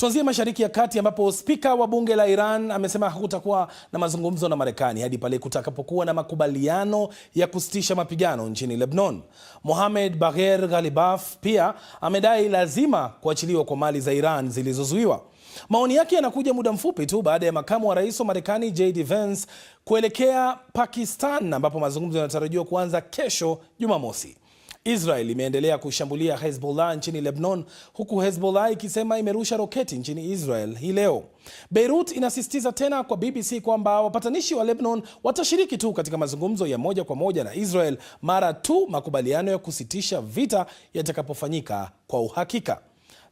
Tuanzie Mashariki ya Kati, ambapo spika wa bunge la Iran amesema hakutakuwa na mazungumzo na Marekani hadi pale kutakapokuwa na makubaliano ya kusitisha mapigano nchini Lebanon. Mohamed Bagher Ghalibaf pia amedai lazima kuachiliwa kwa mali za Iran zilizozuiwa. Maoni yake yanakuja muda mfupi tu baada ya makamu wa rais wa Marekani JD Vance kuelekea Pakistan, ambapo mazungumzo yanatarajiwa kuanza kesho Jumamosi. Israel imeendelea kushambulia Hezbollah nchini Lebanon, huku Hezbollah ikisema imerusha roketi nchini Israel hii leo. Beirut inasisitiza tena kwa BBC kwamba wapatanishi wa Lebanon watashiriki tu katika mazungumzo ya moja kwa moja na Israel mara tu makubaliano ya kusitisha vita yatakapofanyika kwa uhakika.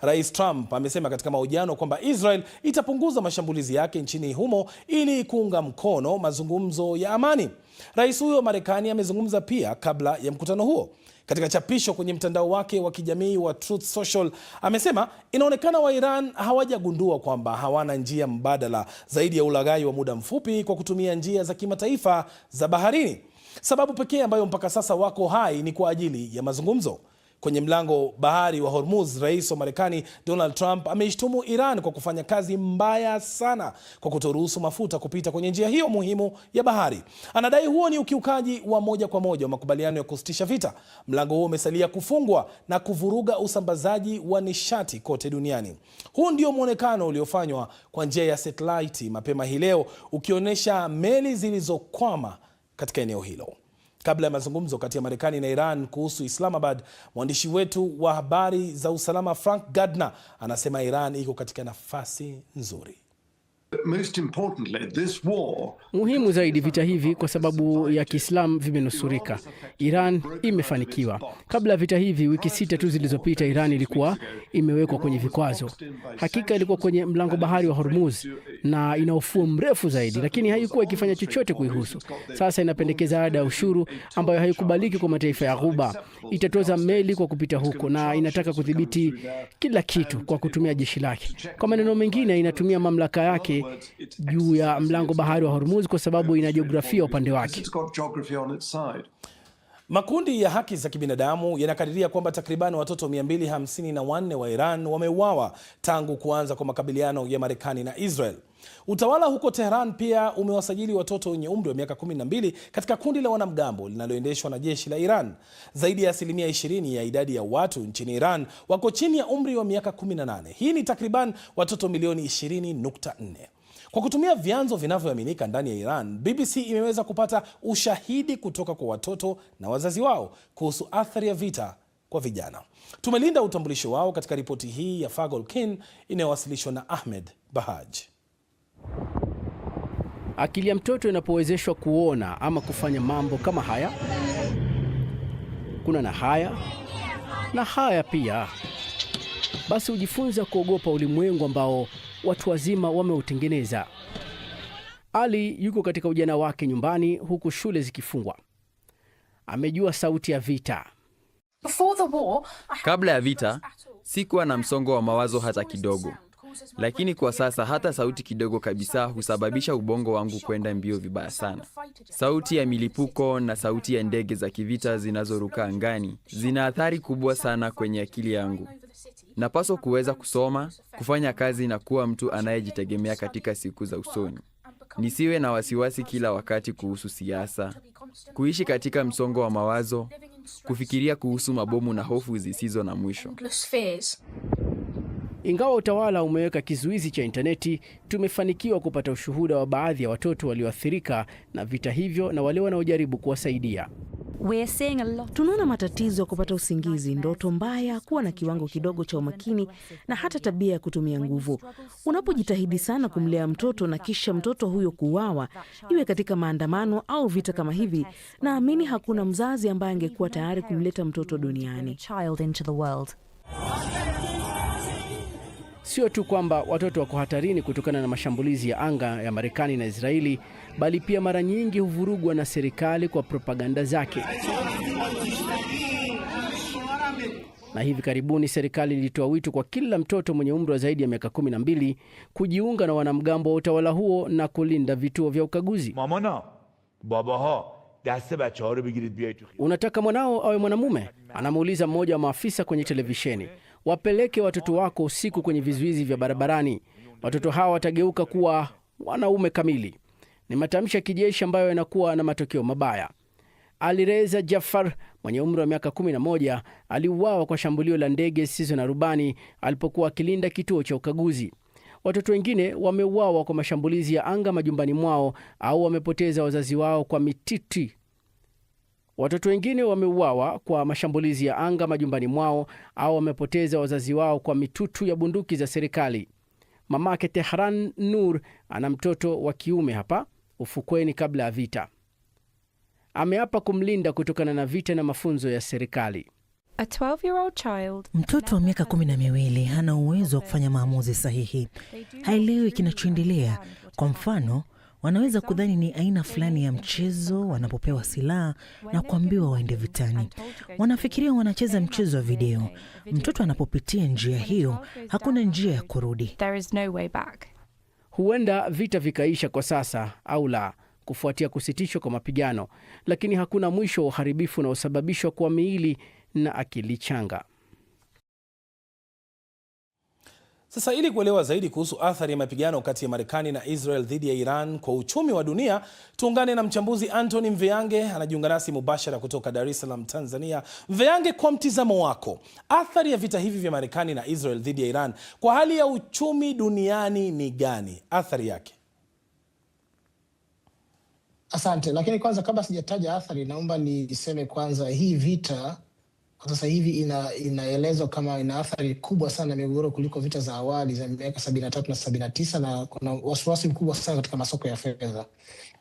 Rais Trump amesema katika mahojiano kwamba Israel itapunguza mashambulizi yake nchini humo ili kuunga mkono mazungumzo ya amani. Rais huyo wa Marekani amezungumza pia kabla ya mkutano huo. Katika chapisho kwenye mtandao wake wa kijamii wa Truth Social, amesema inaonekana wa Iran hawajagundua kwamba hawana njia mbadala zaidi ya ulaghai wa muda mfupi kwa kutumia njia za kimataifa za baharini. Sababu pekee ambayo mpaka sasa wako hai ni kwa ajili ya mazungumzo. Kwenye mlango bahari wa Hormuz, rais wa Marekani Donald Trump ameishtumu Iran kwa kufanya kazi mbaya sana kwa kutoruhusu mafuta kupita kwenye njia hiyo muhimu ya bahari. Anadai huo ni ukiukaji wa moja kwa moja wa makubaliano ya kusitisha vita. Mlango huo umesalia kufungwa na kuvuruga usambazaji wa nishati kote duniani. Huu ndio mwonekano uliofanywa kwa njia ya satelaiti mapema hii leo, ukionyesha meli zilizokwama katika eneo hilo. Kabla ya mazungumzo kati ya Marekani na Iran kuhusu Islamabad, mwandishi wetu wa habari za usalama Frank Gardner anasema Iran iko katika nafasi nzuri. Most importantly, this war. Muhimu zaidi, vita hivi kwa sababu ya Kiislamu vimenusurika. Iran imefanikiwa. Kabla ya vita hivi, wiki 6 tu zilizopita, Iran ilikuwa imewekwa kwenye vikwazo. Hakika ilikuwa kwenye mlango bahari wa Hormuz na ina ufuo mrefu zaidi, lakini haikuwa ikifanya chochote kuihusu. Sasa inapendekeza ada ya ushuru ambayo haikubaliki kwa mataifa ya Ghuba. Itatoza meli kwa kupita huko na inataka kudhibiti kila kitu kwa kutumia jeshi lake. Kwa maneno mengine, inatumia mamlaka yake juu ya mlango bahari wa Hormuz kwa sababu ina jiografia upande wake. It's got geography on its side. Makundi ya haki za kibinadamu yanakadiria kwamba takriban watoto 254 wa Iran wameuawa tangu kuanza kwa makabiliano ya Marekani na Israel. Utawala huko Tehran pia umewasajili watoto wenye umri wa miaka 12 katika kundi la wanamgambo linaloendeshwa na jeshi la Iran. Zaidi ya asilimia 20 ya idadi ya watu nchini Iran wako chini ya umri wa miaka 18. Hii ni takriban watoto milioni 20.4. Kwa kutumia vyanzo vinavyoaminika ndani ya Iran, BBC imeweza kupata ushahidi kutoka kwa watoto na wazazi wao kuhusu athari ya vita kwa vijana. Tumelinda utambulisho wao katika ripoti hii ya Fagol Kin inayowasilishwa na Ahmed Bahaj. Akili ya mtoto inapowezeshwa kuona ama kufanya mambo kama haya, kuna na haya na haya pia, basi hujifunza kuogopa ulimwengu ambao watu wazima wameutengeneza. Ali yuko katika ujana wake nyumbani huku shule zikifungwa. Amejua sauti ya vita. Kabla ya vita sikuwa na msongo wa mawazo hata kidogo, lakini kwa sasa hata sauti kidogo kabisa husababisha ubongo wangu kwenda mbio vibaya sana. Sauti ya milipuko na sauti ya ndege za kivita zinazoruka angani zina athari kubwa sana kwenye akili yangu. Napaswa kuweza kusoma, kufanya kazi na kuwa mtu anayejitegemea katika siku za usoni. Nisiwe na wasiwasi kila wakati kuhusu siasa, kuishi katika msongo wa mawazo, kufikiria kuhusu mabomu na hofu zisizo na mwisho. Ingawa utawala umeweka kizuizi cha intaneti, tumefanikiwa kupata ushuhuda wa baadhi ya watoto walioathirika na vita hivyo na wale wanaojaribu kuwasaidia. Tunaona matatizo ya kupata usingizi, ndoto mbaya, kuwa na kiwango kidogo cha umakini na hata tabia ya kutumia nguvu. Unapojitahidi sana kumlea mtoto na kisha mtoto huyo kuuawa, iwe katika maandamano au vita kama hivi, naamini hakuna mzazi ambaye angekuwa tayari kumleta mtoto duniani. Sio tu kwamba watoto wako hatarini kutokana na mashambulizi ya anga ya Marekani na Israeli, bali pia mara nyingi huvurugwa na serikali kwa propaganda zake. Na hivi karibuni serikali ilitoa wito kwa kila mtoto mwenye umri wa zaidi ya miaka 12 kujiunga na wanamgambo wa utawala huo na kulinda vituo vya ukaguzi. مامانا باباها دست بچه ها رو بگیرید بیاید تو Unataka mwanao awe mwanamume? Anamuuliza mmoja wa maafisa kwenye televisheni. Wapeleke watoto wako usiku kwenye vizuizi vya barabarani. Watoto hawa watageuka kuwa wanaume kamili. Ni matamshi ya kijeshi ambayo yanakuwa na matokeo mabaya. Alireza Jafar mwenye umri wa miaka 11 aliuawa kwa shambulio la ndege zisizo na rubani alipokuwa akilinda kituo cha ukaguzi. Watoto wengine wameuawa kwa mashambulizi ya anga majumbani mwao au wamepoteza wazazi wao kwa mititi. Watoto wengine wameuawa kwa mashambulizi ya anga majumbani mwao au wamepoteza wazazi wao kwa mitutu ya bunduki za serikali. Mamake Tehran Nur ana mtoto wa kiume hapa ufukweni kabla ya vita. Ameapa kumlinda kutokana na vita na mafunzo ya serikali. Mtoto wa miaka 12 hana uwezo wa kufanya maamuzi sahihi, haelewi kinachoendelea. Kwa mfano, wanaweza kudhani ni aina fulani ya mchezo wanapopewa silaha na kuambiwa waende vitani. Wanafikiria wanacheza mchezo wa video. Mtoto anapopitia njia hiyo, hakuna njia ya kurudi. Huenda vita vikaisha kwa sasa au la, kufuatia kusitishwa kwa mapigano, lakini hakuna mwisho wa uharibifu unaosababishwa kwa miili na akili changa. Sasa ili kuelewa zaidi kuhusu athari ya mapigano kati ya Marekani na Israel dhidi ya Iran kwa uchumi wa dunia, tuungane na mchambuzi Anthony Mveyange, anajiunga nasi mubashara kutoka Dar es Salaam, Tanzania. Mveyange, kwa mtizamo wako, athari ya vita hivi vya Marekani na Israel dhidi ya Iran kwa hali ya uchumi duniani ni gani? Athari yake? Asante, lakini kwanza kabla sijataja athari, naomba niseme kwanza hii vita kwa sasa hivi inaelezwa kama ina athari kubwa sana migogoro kuliko vita za awali za miaka 73 na 79, na kuna wasiwasi mkubwa sana katika masoko ya fedha.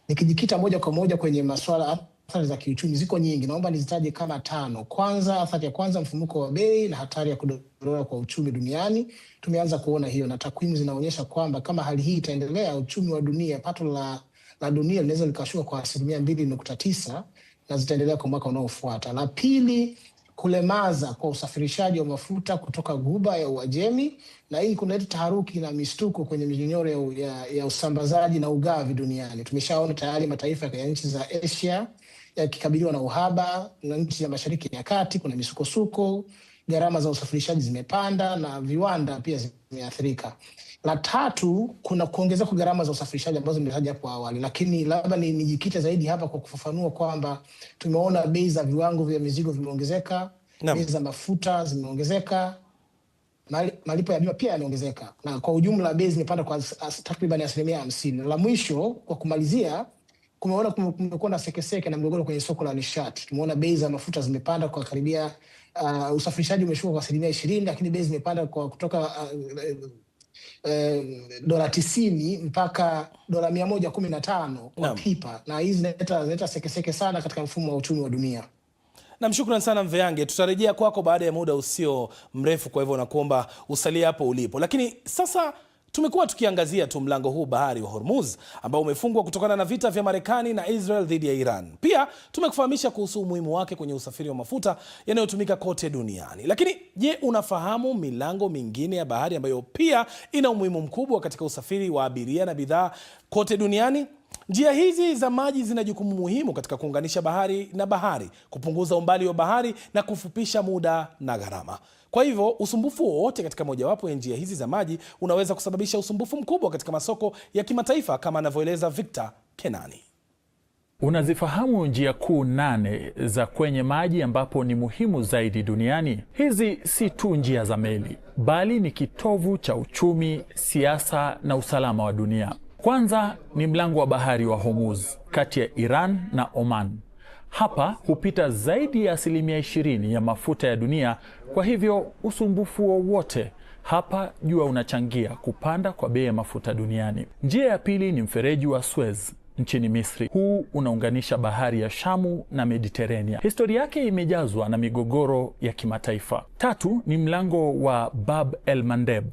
Nikijikita moja kwa moja kwenye masuala athari za kiuchumi, ziko nyingi, naomba nizitaje kama tano. Kwanza, athari ya kwanza, mfumuko wa bei na hatari ya kudorora kwa uchumi duniani. Tumeanza kuona hiyo na takwimu zinaonyesha kwamba kama hali hii itaendelea, uchumi wa dunia, pato la dunia linaweza likashuka kwa 2.9% na zitaendelea kwa mwaka unaofuata. La pili, kulemaza kwa usafirishaji wa mafuta kutoka Ghuba ya Uajemi, na hii kunaleta taharuki na mistuko kwenye minyororo ya usambazaji na ugavi duniani. Tumeshaona tayari mataifa ya nchi za Asia yakikabiliwa na uhaba, na nchi za Mashariki ya Kati kuna misukosuko, gharama za usafirishaji zimepanda na viwanda pia zimeathirika. La tatu, kuna kuongezeka kwa gharama za usafirishaji ambazo nimetaja hapo awali, lakini labda nijikite zaidi hapa kwa kufafanua kwamba tumeona bei za viwango vya mizigo vimeongezeka, bei za mafuta zimeongezeka, malipo ya bima pia yameongezeka, na kwa ujumla bei zimepanda kwa takriban 50%. La mwisho kwa kumalizia, kumeona kumekuwa na sekeseke na mgogoro kwenye soko la nishati. Tumeona bei za mafuta zimepanda kwa karibia, usafirishaji umeshuka kwa 20%, lakini bei zimepanda kwa kutoka $90 mpaka $115 kwa pipa, na hizi zinaleta sekeseke sana katika mfumo wa uchumi wa dunia. Namshukuru sana Mveyange, tutarejea kwako baada ya muda usio mrefu, kwa hivyo nakuomba usalie hapo ulipo. Lakini sasa tumekuwa tukiangazia tu mlango huu bahari wa Hormuz ambao umefungwa kutokana na vita vya Marekani na Israel dhidi ya Iran. Pia tumekufahamisha kuhusu umuhimu wake kwenye usafiri wa mafuta yanayotumika kote duniani. Lakini je, unafahamu milango mingine ya bahari ambayo pia ina umuhimu mkubwa katika usafiri wa abiria na bidhaa kote duniani? Njia hizi za maji zina jukumu muhimu katika kuunganisha bahari na bahari, kupunguza umbali wa bahari na kufupisha muda na gharama. Kwa hivyo usumbufu wowote katika mojawapo ya njia hizi za maji unaweza kusababisha usumbufu mkubwa katika masoko ya kimataifa kama anavyoeleza Victor Kenani. Unazifahamu njia kuu 8 za kwenye maji ambapo ni muhimu zaidi duniani? Hizi si tu njia za meli, bali ni kitovu cha uchumi, siasa na usalama wa dunia. Kwanza ni mlango wa bahari wa Hormuz kati ya Iran na Oman. Hapa hupita zaidi ya 20% ya mafuta ya dunia. Kwa hivyo usumbufu wowote hapa jua unachangia kupanda kwa bei ya mafuta duniani. Njia ya pili ni mfereji wa Suez nchini Misri. Huu unaunganisha bahari ya Shamu na Mediterania. Historia yake imejazwa na migogoro ya kimataifa. Tatu ni mlango wa Bab el Mandeb.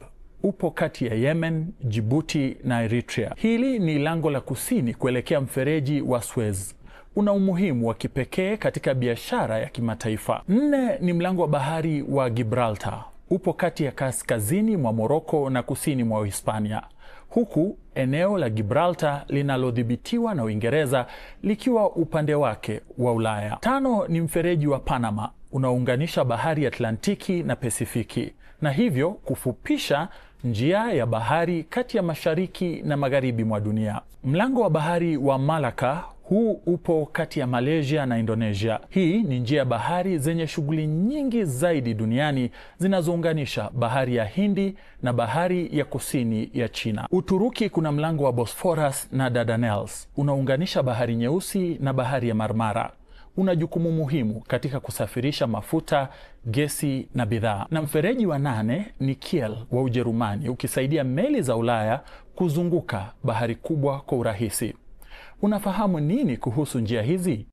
Upo kati ya Yemen, Djibouti na Eritrea. Hili ni lango la kusini kuelekea mfereji wa Suez. Una umuhimu wa kipekee katika biashara ya kimataifa. Nne ni mlango wa bahari wa Gibraltar. Upo kati ya kaskazini mwa Moroko na kusini mwa Hispania, huku eneo la Gibraltar linalodhibitiwa na Uingereza likiwa upande wake wa Ulaya. Tano ni mfereji wa Panama unaounganisha bahari ya Atlantiki na Pasifiki. na hivyo kufupisha njia ya bahari kati ya mashariki na magharibi mwa dunia. Mlango wa bahari wa Malaka huu upo kati ya Malaysia na Indonesia. Hii ni njia ya bahari zenye shughuli nyingi zaidi duniani zinazounganisha bahari ya Hindi na bahari ya kusini ya China. Uturuki kuna mlango wa Bosphorus na Dardanelles unaunganisha bahari Nyeusi na bahari ya Marmara. Una jukumu muhimu katika kusafirisha mafuta, gesi na bidhaa. Na mfereji wa nane ni Kiel wa Ujerumani, ukisaidia meli za Ulaya kuzunguka bahari kubwa kwa urahisi. Unafahamu nini kuhusu njia hizi?